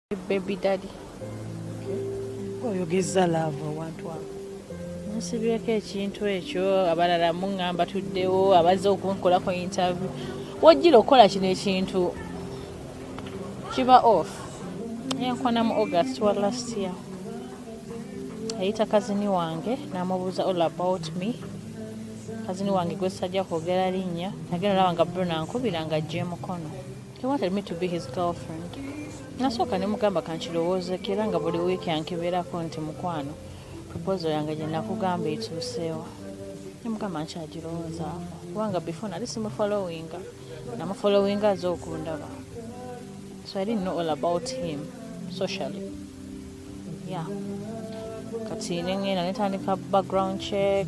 Baby daddy. Oyogeza love awantu awo. Nsibyeko ekintu ekyo, abalala muŋŋamba tuddewo, abazze okunkolako interview. Wojjira okukola kino ekintu kiba off. Yankwana mu August wa last year. Yayita cousin wange n'amubuuza all about me. Cousin wange gwe sajja kwogera linnya. Nagenda olaba nga Bruno ankubira nga ajja emukono. He wanted me to be his girlfriend. Nasooka ne mugamba kankirowoozeko, era nga buli wiiki ankeberako nti, "Mukwano, proposal yange gye nakugamba etuuseewa?" Ne mugamba nkyagirowoozaako, kubanga before nali simufollowinga, namufollowinga aze okundaba, so I didn't know all about him socially. Yeah, kati nengenda netandika background check.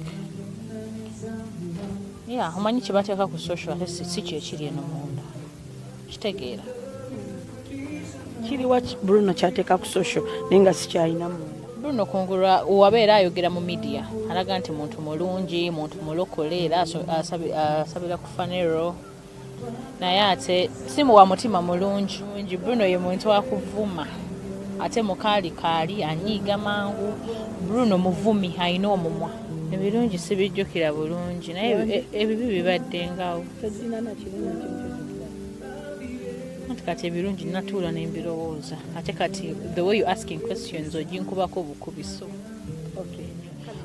Yeah, omanyi kyebateeka ku social ate si kyekiri eno munda, kitegeera? Kiriwa Bruno kyateeka ku social naye nga sikyalina munda? Bruno kungulwa wabeera ayogera mu media alaga nti muntu mulungi, muntu mulokole, era asabira ku Phaneroo, naye ate si muwa mutima mulungi. Bruno ye muntu akuvuma, ate mukaalikaali, anyiiga mangu. Bruno muvumi, alina omumwa. Ebirungi sibijjukira bulungi, naye ebibi bibaddengawo. Tezirina nakirungi kyojjukira? Anti kati ebirungi natuula nembirowooza, ate kati the way you asking questions oginkubako obukubiso.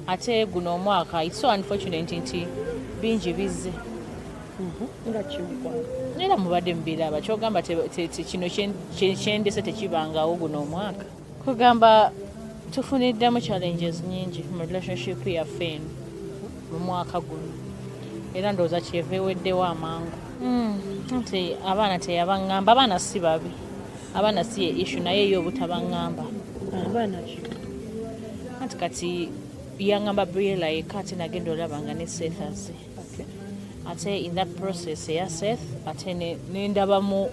Ate guno omwaka, it's so unfortunate nti bingi bizze. Nga kimukwano? Era mubadde mubiraba, kyogamba kino kyendese tekibangawo guno omwaka. Kugamba tufuniddemu challenges nyingi mu relationship yaffe eno mu mwaka guno, era ndowooza kyeva eweddewo amangu. Nti abaana teyabaŋŋamba. Abaana si babi, abaana si ye issue, naye ye obutabaŋŋamba. Abaana ki? Anti kati yaŋŋamba Briella yekka, ate nagenda olaba nga ne Seth azze. Ate in that process eya Seth, ate nendabamu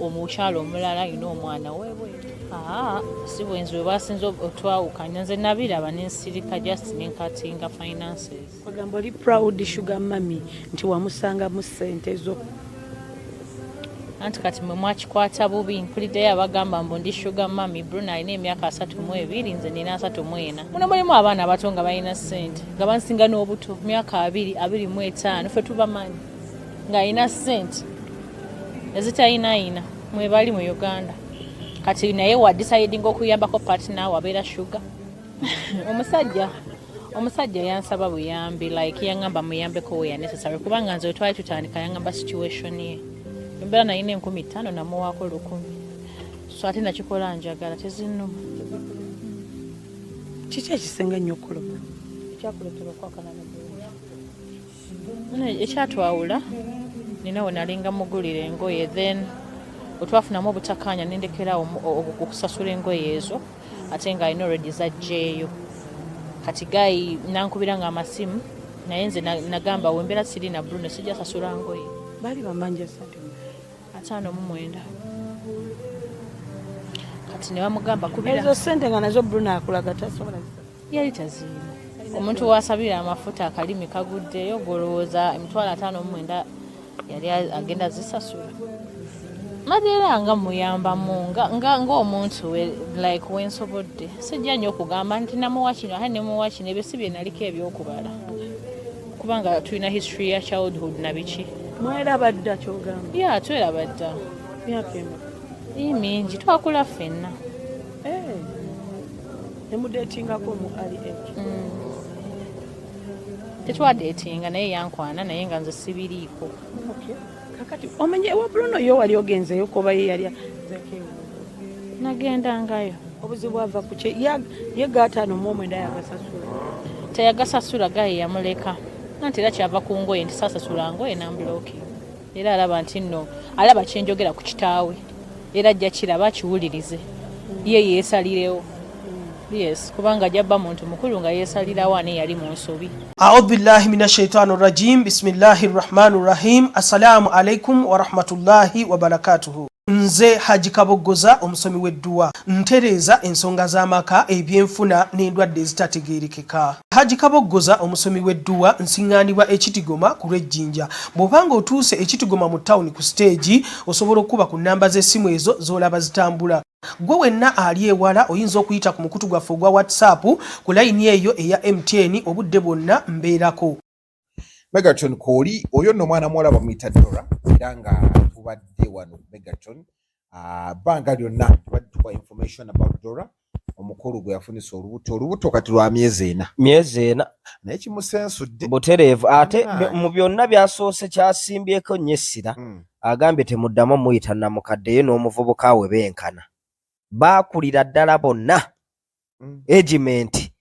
omukyalo omulala alina omwana weebwe. Aa, si bwenzi bwe basinze otwawukanya. Nze nabiraba nensirika, just nenkatinga finances. Ogamba oli proud sugar mummy nti wamusangamu ssente zo? Anti kati mwe mwakikwata bubi. Mpuliddeyo abagamba mbu ndi sugar mummy. Bruno alina emyaka 32, nze nina 34. Muno mulimu abaana abato nga balina ssente nga bansinga n'obuto, myaka 20, 25, ffe tubamanyi, ng'alina ssente ezitayinayina. Mwebali mu Uganda kati, naye wadecidinga okuyambako partner wabeera sugar. Omusajja yansaba buyambi, like yaŋŋamba muyambeko where necessary, kubanga nze wetwali tutandika yaŋŋamba situation ye embeera. Nalina 5000, namuwaako 1000, so ate nakikola njagala, tezinnuma. Kiki ekisinga ennyo okuluma ekyakuleetera okwakana ne Bruno? Ekyatwawula, nina we nalinga mugulira engoye, then wetwafunamu obutakkaanya nendekerawo okusasula engoye ezo, ate nga alina already zajjeeyo. Kati guy nankubira nga amasimu, naye nze nagamba wembeera siri na Bruno sijja sasula ngoye. Baali bamanja sente? 59. Kati ne bamugamba kubira. Ezo sente nga nazo Bruno akulaga tasobola zisasula? Yali taziina. Omuntu wasabira amafuta akalimi kaguddeyo, golowooza 59,000 yali agenda zisasula? Madeera nga muyambamu ng'omuntu we, like wensobodde. Sijja nnyo okugamba nti namuwa kino ate nemuwa kino, ebyo si bye naliko ebyokubala, kubanga tulina history ya childhood na biki. Mweraba dda kyogamba? Ya, tweraba dda. Myaka emeka? Ii, mingi, twakula ffenna. Eh, nemudatingako mu early age? Tetwadeetinga, naye yankwana, naye nga nze sibiriiko. Okay. Kakati omanye ewa Bruno yo wali ogenzeyo kuba ye yali azeko ewuwe? Nagendangayo. Obuzibu ava ku ki? Ye ga 59 yagasasula? Teyagasasula, guy yamuleka. Anti era kyava ku ngoye, nti saasasula ngoye, namblocking. Era alaba nti nno alaba kyenjogera ku kitaawe, era ajja kiraba akiwulirize, ye yeesalirewo. Yes, kubanga ajja bba muntu mukulu nga yeesalirawo ani yali mu nsobi. Audhu billahi min ashaitani rajim. Bismillahi rrahmani rrahim. Assalamu alaikum warahmatullahi wabarakatuhu. Nze Haji Kaboggoza, omusomi w'edduwa, ntereeza ensonga z'amaka, ebyenfuna n'endwadde ezitategeerekeka. Haji Kaboggoza, omusomi w'edduwa, nsiŋŋaanibwa e Kitigoma ku lw'Ejjinja. Bw'oba ng'otuuse e Kitigoma mu ttawuni ku siteegi, osobola okukuba ku nnamba z'essimu ezo z'olaba zitambula. Ggwe wenna ali ewala oyinza okuyita ku mukutu gwaffe ogwa WhatsApp ku layini eyo eya MTN obudde bwonna mbeerako. Megatron Kooli oyo nno omwana muwala bamuyita Dora era nga tubadde wano ku Megatron bbanga lyonna tubadde tukuwa information about Dora, omukulu gwe yafunisa olubuto, olubuto kati lwa myezi 4. Myezi 4. Naye kimusensudde. Butereevu. Ate mu byonna byasoose kyasimbyeko nnyo essira, agambye temuddamu muyita namukadde, ye n'omuvubuka we benkana, baakulira ddala bonna agement,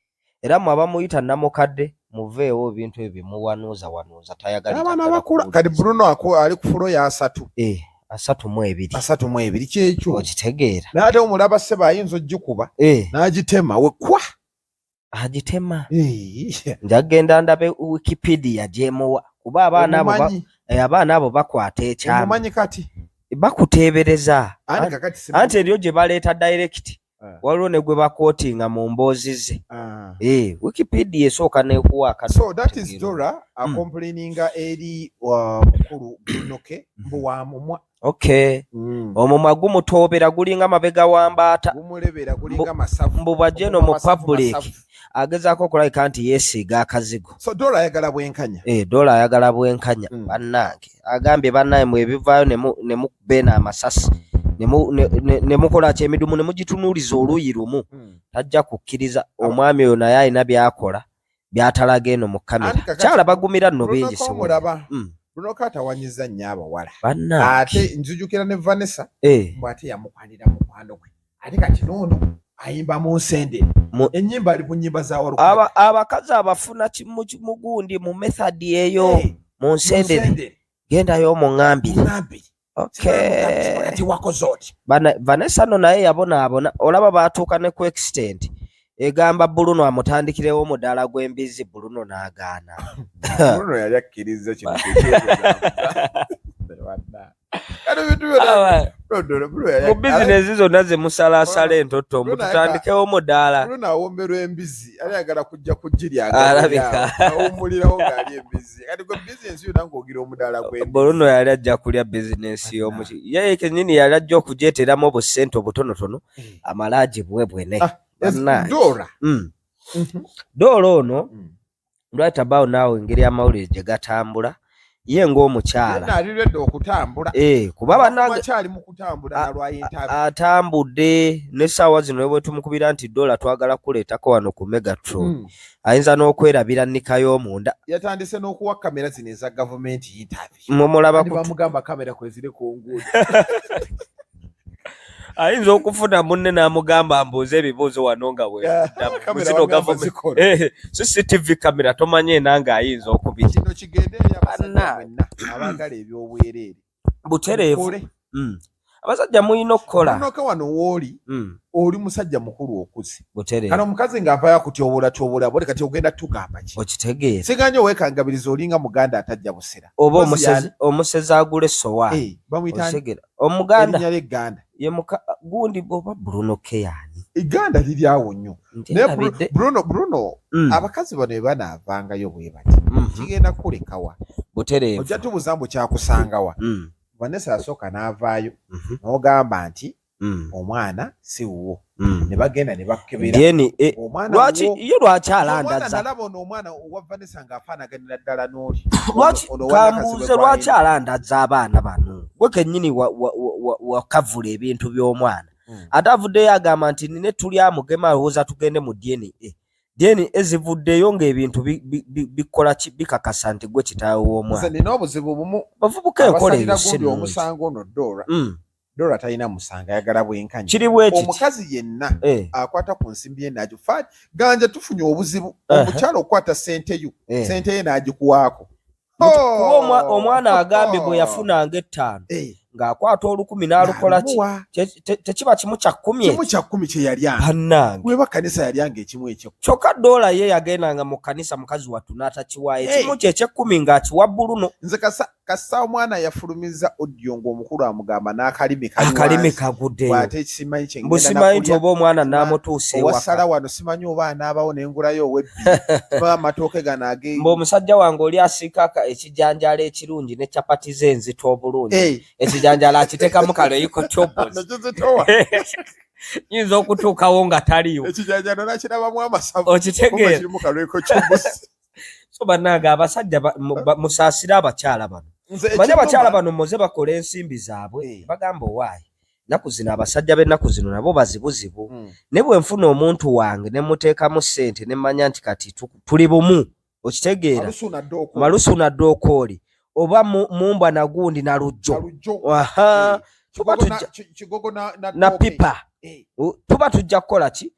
era mwe abamuyita namukadde muveewo ebintu ebyo byemuwanuuza wanuuza, tayagalira abaana ddala bakula kati. Kuwuliriza. Bruno ali ku floor ya 30. Eh, 32. 32 kyekyo. Okitegeera? Naye ate omulaba ssebo ayinza ogikuba n'agitema wekwa. Agitema. Eh. Nja kgenda ndabe Wikipedia gyemuwa, kuba abaana abo Omumanyi? Abaana abo bakwata ekyama. Omumanyi kati. Bakuteebereza. Anti kakati simanyi. Anti eriyo gye baleeta direct, waliwo ne gwe bakwotinga mu mboozi ze. Wikipedia esooka n'ekuwa akadde So that is okutegeera. Dora acomplaininga eri mukulu Bruno K mbu wa mumwa. Okay, omumwa gumutoobera gulinga mabega wa mbaata. Gumulebera gulinga masavu. Mbu bw'ajja eno Omumwa mu masavu, public masavu. agezaako okulabika nti yeesiiga akazigo. So Dora ayagala bwenkanya. Eh, Dora ayagala bwenkanya. Bannange, agambye bannaye mwe ebivaayo ne mukuba eno amasasi ne mukola ki emidumu ne mugitunuuliza oluuyi lumu, tajja kukkiriza. Omwami oyo naye alina by'akola by'atalaga eno mu kamera. Anti kakati Kyala bagumira nno Bruno bingi K sewulira. omulaba. Bruno K atawanyiza nnyo abawala. Bannange. Ate nzijukira ne Vanessa mbu ate yamukwanira mukwano gwe, ate kati noono ayimba mu nsendere, ennyimba ali ku nnyimba za Walukaga. Abakazi abafuna mu gundi mu method eyo mu nsendere. Nsendere. Gendayo omuŋŋambire. Muŋŋambire. Okay. Kati wakoze oti. Vanessa no naye yabonaabona, olaba baatuuka ne ku extent egamba Bruno amutandikirewo omudaala gw'embizzi, Bruno n'agaana. Bruno yali akkiriza kino kyekyebuzabuza. Kati ebintu byonna Bruno yali Mu bizinesi zonna ze musalaasala entotto mbu Bruno tutandikewo omudaala. Bruno awomberwa embizi, ali ayagala kujja kugirya. Alabika. Awummulirawo ng'ali embizi. Kati gwe bizinesi yonna ng'ogira omudaala gw'embizi. Bruno yali ajja kulya bizinesi y'omuki, ye kennyini yali ajja okugyeteeramu obusente obutonotono amale agibwebwene. Bannange. Dora. Dora ono right about now, engeri amawulire gye gatambula, ye ng'omukyala Yenna ali ready okutambula. Eh, kuba bannange akyali mu kutambula nalwa interview. Atambudde n'essaawa zino bwe tumukubira nti Dola twagala kuleetako wano ku Megatron, ayinza n'okwerabira nnika y'omunda. Yatandise n'okuwa kamera zino eza gavumenti interview. Mumulaba Kandi bamugamba kamera kwezire ku nguudo. Ayinza okufuna munne n'amugamba mbuuze ebibuuzo wano nga we Kamera zino bamugamba gavumenti zikola. Eh, CCTV kamera tomanye enanga ayinza okubita. Kino kigende eri abasajja Bannange. mwenna abaagala ebyobwereere. Butereevu. Mukole. Abasajja mulina okukola. Bruno K wano wooli oli musajja mukulu okuze. Butereevu. Kano omukazi ng'avaayo akutyobola bole, kati ogenda tugamba ki? Okitegeera. Siganye owekangabiriza olinga muganda atajja busera. Oba Mpozi omusezi agula essowaani. Eh, bamuyita ani? Okitegeera. Omuganda. Erinnya ly'egganda. Ye muka gundi oba Bruno K ani? Egganda liri awo nnyo. Nti Naye ndabidde. Bruno, abakazi bano bwe banaavangayo bwe bati, kigenda kulekawa? Butereevu. Ojja tubuuza mbu kyakusangawa. Vanessa yasooka n'avaayo n'ogamba nti omwana si wuwo. Ne bagenda ne bakebera. DNA. Omwana Lwaki wuwo. ye lwaki Omwana alandaza? nalaba ono omwana owa Vanessa ng'afaanaganira ddala n'oli. Lwaki Ono owa Nakazibwe kambuuze gw'alina. lwaki alandaza abaana bano? Gwe kennyini wakavula ebintu by'omwana. Ate avuddeyo agamba nti nina tuli amugema alowooza tugende mu DNA. DNA zivuddeyo ng'ebintu bikola ki, bikakasa nti gwe kitaawe w'omwana. Nze nina obuzibu bumu. Bavubuka enkola eyo Abasalira si gundi nnungi. omusango ono Dora. Dora talina musango, ayagala bwenkanya. Kiri bwe kiti. Omukazi yenna akwata ku nsimbi ye n'agifa. Ganja tufunye obuzibu. Omukyala okukwata ssente yo, ssente ye n'agikuwaako. Kuba omwana agambye bwe yafunanga 5 Ng'akwata olukumi n'alukola ki? N'alumuwa. Tekiba kimu kya kkumi Kimu ekyo? kya kkumi kye yalyanga. Bannange. Bweba kkanisa yalyanga ekimu ekyekkumi. Kyokka doola ye yagendanga mu kkanisa mukazi wattu n'atakiwaayo. Hey. Ekimu kye eky'ekkumi ng'akiwa Buluno. Nze kasa kasa omwana yafulumiza audio ng'omukulu amugamba n'akalimi kali Akalimi wansi. kaguddeyo. Bw'ate simanyi kye Mbu ngenda simanyi nti nakulya. oba omwana Simanyi- n'amutuusa Owasala ewaka. wano simanyi oba anaabawo ne ngulayo ow'ebbiri. Simanyi amatooke gano age. Mbu omusajja wange oli asiika ekijanjaalo ekirungi ne capati ze enzito obulungi. Hey. Ekijanjaalo akiteekamu kaleeyiko cobozi. Nekizitowa. Nyinza okutuukawo nga taliiwo. Ekijanjaalo nakirabamu amasavu. Okitegeera. Oba kirimu kalweko ky'obusi. So bannange abasajja musaasire abakyala bano. Nze Manye ekinnuma- abakyala bano muze bakola ensimbi zaabwe. Eh. Bagamba owaayi ennaku zino abasajja b'ennaku zino nabo bazibuzibu. Ne bwe nfuna omuntu wange ne muteekamu ssente ne mmanya nti kati tuli bumu, okitegeera. Malusu na ddooko. Malusu na ddookooli oba mumbwa na gundi na lujjo. Na lujjo. Aha. Eh. Tuba Kigogo na- tujja Kigogo na na ddooke. pipa. Eh. Tuba tujja kukola ki?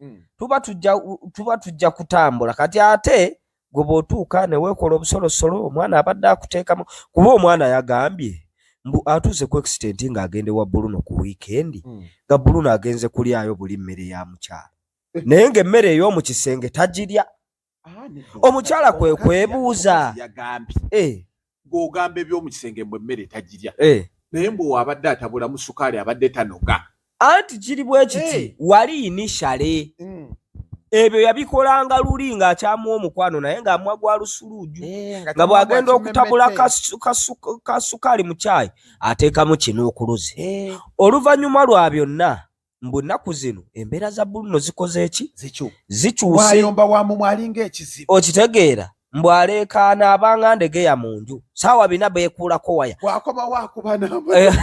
Tuba tujja kutambula. Kati ate gwe bw'otuuka ne weekola obusolosolo, omwana abadde akuteekamu, kuba omwana yagambye mbu atuuse ku accident ng'agenda ewa Bruno ku weekend, nga Bruno agenze kulyayo buli mmere ya mukyala. Eh. Naye ng'emmere ey'omu kisenge tagirya. Ah, nedda. Omukyala kwe Omukazi kwebuuza. omukazi yagambye. Ng'ogamba eby'omu kisenge mbu emmere tagirya. Naye mbu abadde atabulamu sukaali abadde tanoga. Anti kiri bwe kiti, wali initially. Ebyo yabikolanga luli ng'akyamuwa omukwano naye ng'amuwa gwa lusuluuju. Nga bw'agenda okutabula ka sukaali mu caayi ateekamu kinookuluzi. Oluvannyuma lwa byonna mbu nnaku zino embeera za Bruno zikoze ki? Zikyuse. Bw'ayomba wa mumwa alinga ekizibu. Okitegeera mbu aleekaana abanga ndegeya mu nju. Ssaawa bina beekuulako waya. Bw'akomawo akuba n'amaanyi.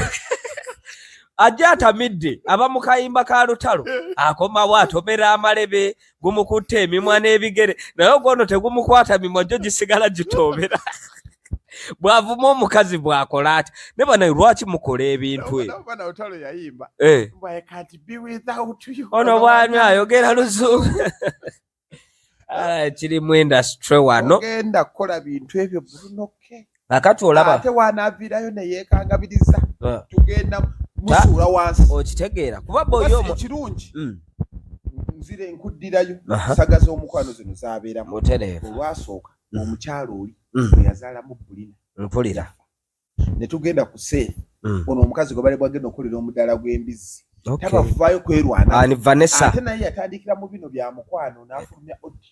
Ajja atamidde aba mu kayimba ka lutalo akomawo atomera amalebe gumukutte emimwa n'ebigere naye ogwono tegumukwata mimwa gyo gisigala gitoomera. Bw'avuma omukazi bw'akola atya ne bano lwaki mukola ebintu ebyo? Bano lutalo yayimba. Mbu I can't be without you. Ono bw'anywa ayogera luzungu. Ah, kiri mu industry wano. Ogenda kukola bintu ebyo Bruno K. Kakati olaba. Ate w'anaaviirayo ne yeekangabiriza. Tugenda musuula wansi. Okitegeera kuba boyo Basi ekirungi. Nzire nkuddirayo. Saga z'omukwano zino zaabeeramu. Mutereevu. Olwasooka omukyala oli bwe yazaalamu Bulina. Mpulira. Ne tugenda ku seefu. Ono omukazi gwe bali bwagenda okukolera omudaala gw'embizzi. Tabavaayo kwerwana. Ani Vanessa. Ate naye yatandikira mu bino bya mukwano n'afulumya audio.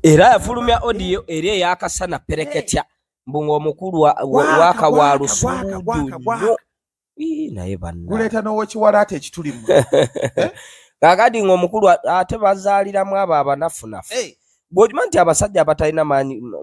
Era yafulumya audio eri ey'akasana pereketya. Mbu ng'omukulu Gwaka, waka wa gwaka, lusuluuju gwaka, gwaka, nnyo. Ii, naye banna. Guleeta n'owekiwalaata ekitulimu. Kaakati ng'omukulu ate bazaaliramu abo abanafunafu. Bw'okimanyi nti abasajja abatalina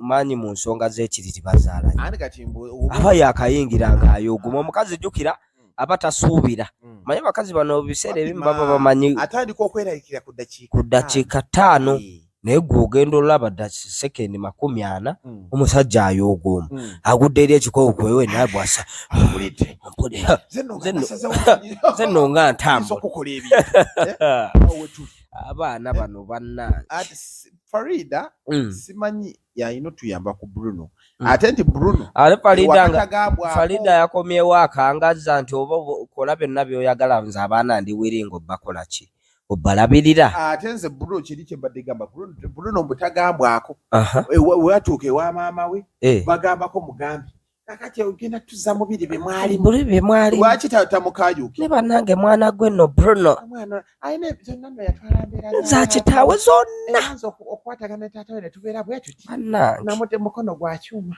maanyi mu nsonga z'ekiriri bazaala nnyo. Ani kati mbu obu- Aba yaakayingira ng'ayooguma. Omukazi jjukira aba tasuubira. Manyi abakazi bano ebiseera ebimu baba bamanyi Atandika okweraliikirira ku ddakiika ku ddakiika ttaano. Naye gwe ogenda olaba dda sekendi 40, omusajja ayoogooma. Agudde eri ekikopo kwewe naye bw'asa. Mpulidde. Mpulira. Nze nno nga Nze nno- nasazeewo nti- Nze nno nga ntambula. Nnyinza okukola ebintu. Awo we tuli. Abaana bano bannange. Ate Farida, simanyi yalina otuyamba ku Bruno. Ate nti Bruno, Ate Farida nga ewakatagambwako. Farida yakomyewo akangazza nti oba okola byonna by'oyagala nze abaana ndi wiringa obbakola ki? Obbalabirira. Ate nze Bruno kiri kye mbadde gamba, Bruno mbu tagambwako. We atuuka ewa maama we, bagambako mugambe. Kakati ogenda tuzza mubiri bye mwalimu. Buli bye mwalimu. Lwaki tamukayuukira? Ne bannange mwana gwe nno Bruno. Omwana alina zonna nno yatwala mbeera za Za kitaawe zonna. Era nze okukwatagana ne taata we ne tubeera bwe tuti. Bannange. Namute mukono gwa kyuma.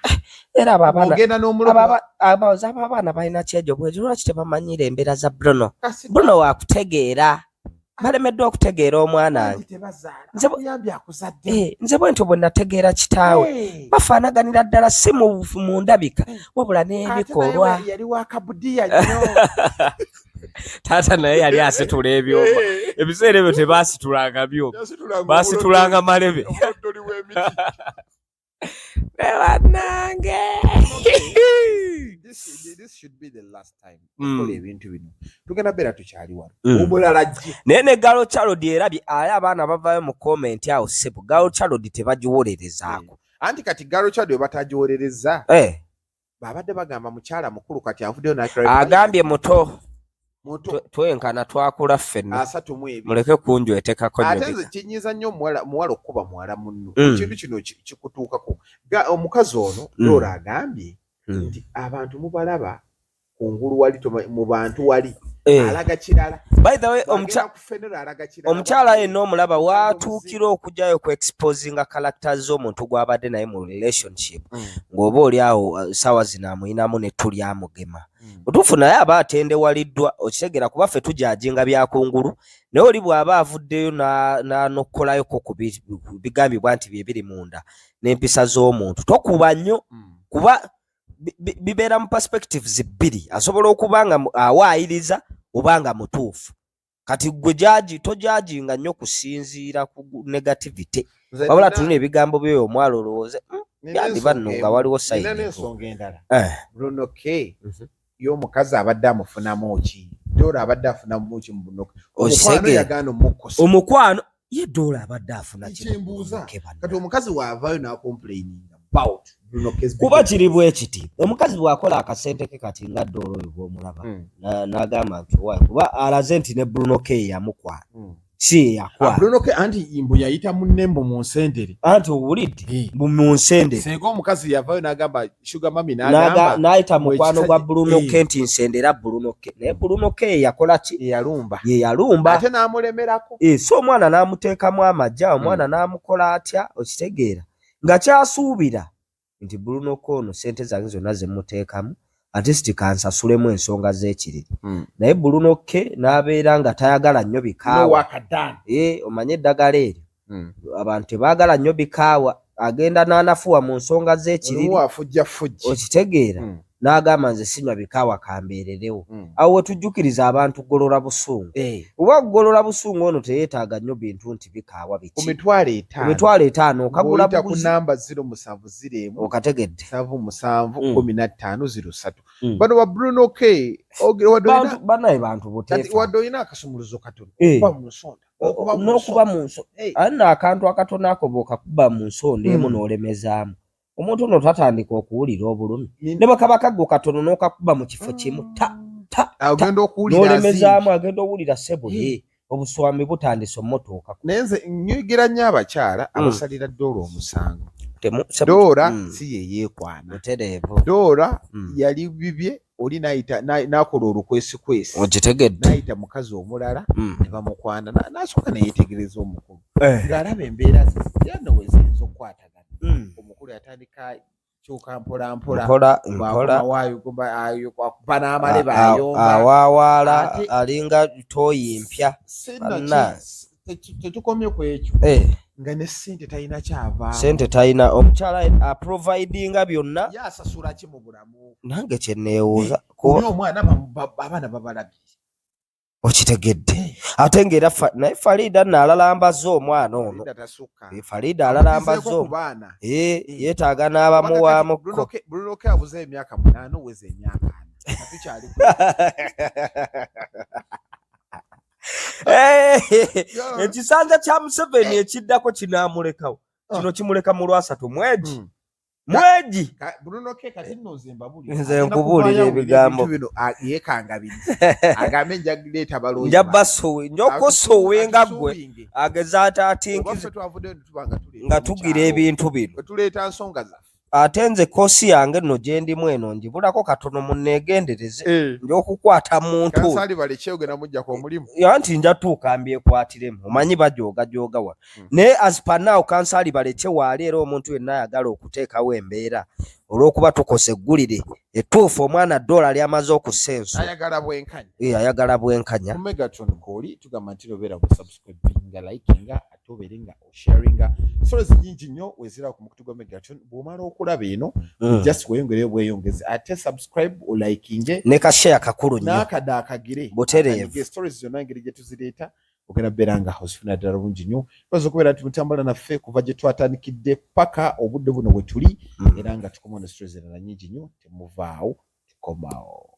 Era abo abaana Ogenda n'omulugwa. abo abaana balina kyejo bwejo lwaki tebamanyira embeera za Bruno? Kasi Bruno wakutegeera. Balemeddwa okutegeera omwana Bangi wange. tebazaala. Nze Akuyambye akuzadde. Nze bwe ntyo bwe nategeera kitaawe. Bafaanaganira ddala si mu ndabika, wabula Ate naye n'ebikolwa. yali wa kabudiya nnyo. Taata naye yali asitula ebyuma. Ebiseera ebyo tebaasitulanga byuma. Yasitulanga Baasitulanga malebe. omuloddoli w'emiti. Bannange. This should be the last time. Tukola ebintu bino. Tugenda beera tukyali wano. Omulala ajje. Naye ne Galo Charlotte erabye, ali abaana bavaayo mu comment awo ssebo. Galo Charlotte tebagiwolerezaako. Anti kati Galo Charlotte bwe batagiwolereza, Babadde bagamba mukyala mukulu, kati avuddeyo. Agambye muto. Twenkana, twakula ffenna. 32. Muleke kunjwetekako. Ate nze kinyiza nnyo muwala okukuba muwala munno. Ekintu kino kikutuukako. Omukazi ono Dora agambye nti abantu mubalaba kungulu wali, mu bantu wali alaga kirala. By the way, omukyala yenna omulaba watuukira okugyayo ku exposinga character z'omuntu gw'abadde naye mu relationship, ng'oba oli awo saawa zino amuyinamu nettu lyamugema. Butuufu, naye aba atendewaliddwa, okitegeera, kuba ffe tujudginga byakungulu, naye oli bw'aba avuddeyo n'anokolayoko ku bigambibwa nti bye biri munda n'empisa z'omuntu, tokuba nnyo, kuba bibeera mu perspectives bbiri. Asobola okuba nga awaayiriza oba nga mutuufu. Kati gwe judge, tojudginga nnyo kusinziira ku negativity, wabula tulina ebigambo byoyo omwala olowooze byandiba nno nga waliwo side n'ensonga endala. Bruno K y'omukazi abadde amufunamu ki? Dora abadde afunamu ki mu Bruno? Omukwano yagaana omukkosa. Omukwano ye Dora abadde afuna. Kyembuuza kati, omukazi waavaayo n'acomplaininga about Bruno K's Kuba kiri bwe kiti, omukazi bw'akola akasente ke kati nga Dora oyo bw'omulaba, n'agamba nti owaaye, kuba alaze nti ne Bruno K yamukwana, si ye yakwana. Bruno K anti mbu yayita munne mbu mu nsendere. Anti owulidde? Mbu mu nsendere. Singa omukazi yavaayo n'agamba sugar mummy, n'agamba n'ayita mukwano gwa Bruno K nti nsendera Bruno K, naye Bruno K yakola ki? Yalumba. Ye yalumba. Ate n'amulemerako. So omwana n'amuteekamu amagya, omwana n'amukola atya, okitegeera, nga kyasuubira nti Bruno K ono sente zange zonna zemuteekamu, at least kansasulemu ensonga z'ekiriri. Naye Bruno K n'abeera nga tayagala nnyo bikaawa. Omanye eddagala eryo, abantu tebaagala nnyo bikaawa, agenda n'anafuwa mu nsonga z'ekiriri, okitegeera, n'agamba nze sinywa bikaawa, kambeererewo. Awo wetujjukiriza abantu golola busungu, oba golola busungu ono teyeetaaga nnyo bintu nti bikaawa biki. Ku mitwalo 5. 500 okagula. Ku namba 070 1 Okategedde? 77 15 03. Bano ba Bruno K. Banaye bantu buteefa. Wadde olina akasumuluzo katono okuba mu nsonda. N'okuba mu nsonda, ate nno akantu akatono ako bw'okakuba mu nsonda emu n'olemezaamu, omuntu ono tatandika okuwulira obulumi, ne bwe kaba kaggo katono n'okakuba mu kifo kimu ta ta agenda okuwulira. N'olemezaamu, agenda owulira ssebo ye obuswami butandise omutuukako. Naye nze nyigira nnyo abakyala abasalira Dora omusango. Dora si ye yeekwana. Butereevu. Dora yali bibye, oli nayita n'akola olukwesikwesi. Okitegedde? N'ayita mukazi omulala ne bamukwana, n'asooka neyeetegereza omukulu ng'alaba embeera ze zirano we ziyinza okukwatagana. Omukulu yatandika kyuka mpola mpola. Mpola mpola. Akuba n'amale bayomba. Awaawaala alinga tooyi mpya. Tetukomye ku ekyo, nga ne ssente talina kyavaamu. Sente talina, omukyala aprovidinga byonna. Ye asasula ki mu bulamu? Nange kyeneewuuza. Oli omwana, abaana babalabye. Okitegedde? Ate ngaera naye Farida nno alalambaza omwana ono. Farida alalambaza, yeetaaga n'abamuwaamukko. Bruno K abuze emyaka 8, weza emyaka 40, tukyali. Ekisanja kya Museveni ekiddako kinaamulekawo. Kino kimuleka mu lwasatu mwegi. Mwegi. Bruno K kati nno nze mbabuulira. Nze nkubuulira ebigambo. Bino yeekangabiriza, agambe nja leeta balooyi. Nja basuwe, nja okusuwenga ggwe ageza ataatinkiza nga tugira ebintu bino. Tuleeta nsonga zaffe. Ate nze course yange nno gye ndimu eno njibulako katono, munneegendereze. Nja okukwata muntu. Kansali baleke ogenda mujjako omulimu. Anti nja tuuka mbyekwatiremu, omanyi bajoogajooga wano. Naye as per now kansali baleke waali, era omuntu yenna ayagala okuteekawo embeera, olw'okuba tukoze eggulire ettuufu, omwana dola lyamaze okussa ensu. Ayagala bwenkanya. Ayagala bwenkanya. Ku Megatron kwoli tugamba nti obeera busubscribinga, likinga, ate obeere nga osharinga. Stories nyingi nnyo wezira ku mukutu gwa Megatron. Bw'omala okulaba eno, just weeyongereyo bweyongezi, ate subscribe, olikinge. Ne kashare kakulu nnyo. N'akadde akagire. Butereevu. Stories zonna engeri gye tuzireeta, ogenda beera nga ozifuna ddala bulungi nnyo. Lwaza okubeera nti mutambula naffe kuva gye twatandikidde paka obudde buno bwe tuli, era nga tukoma ne stories endala nyingi nnyo. Temuvaawo, tukomawo.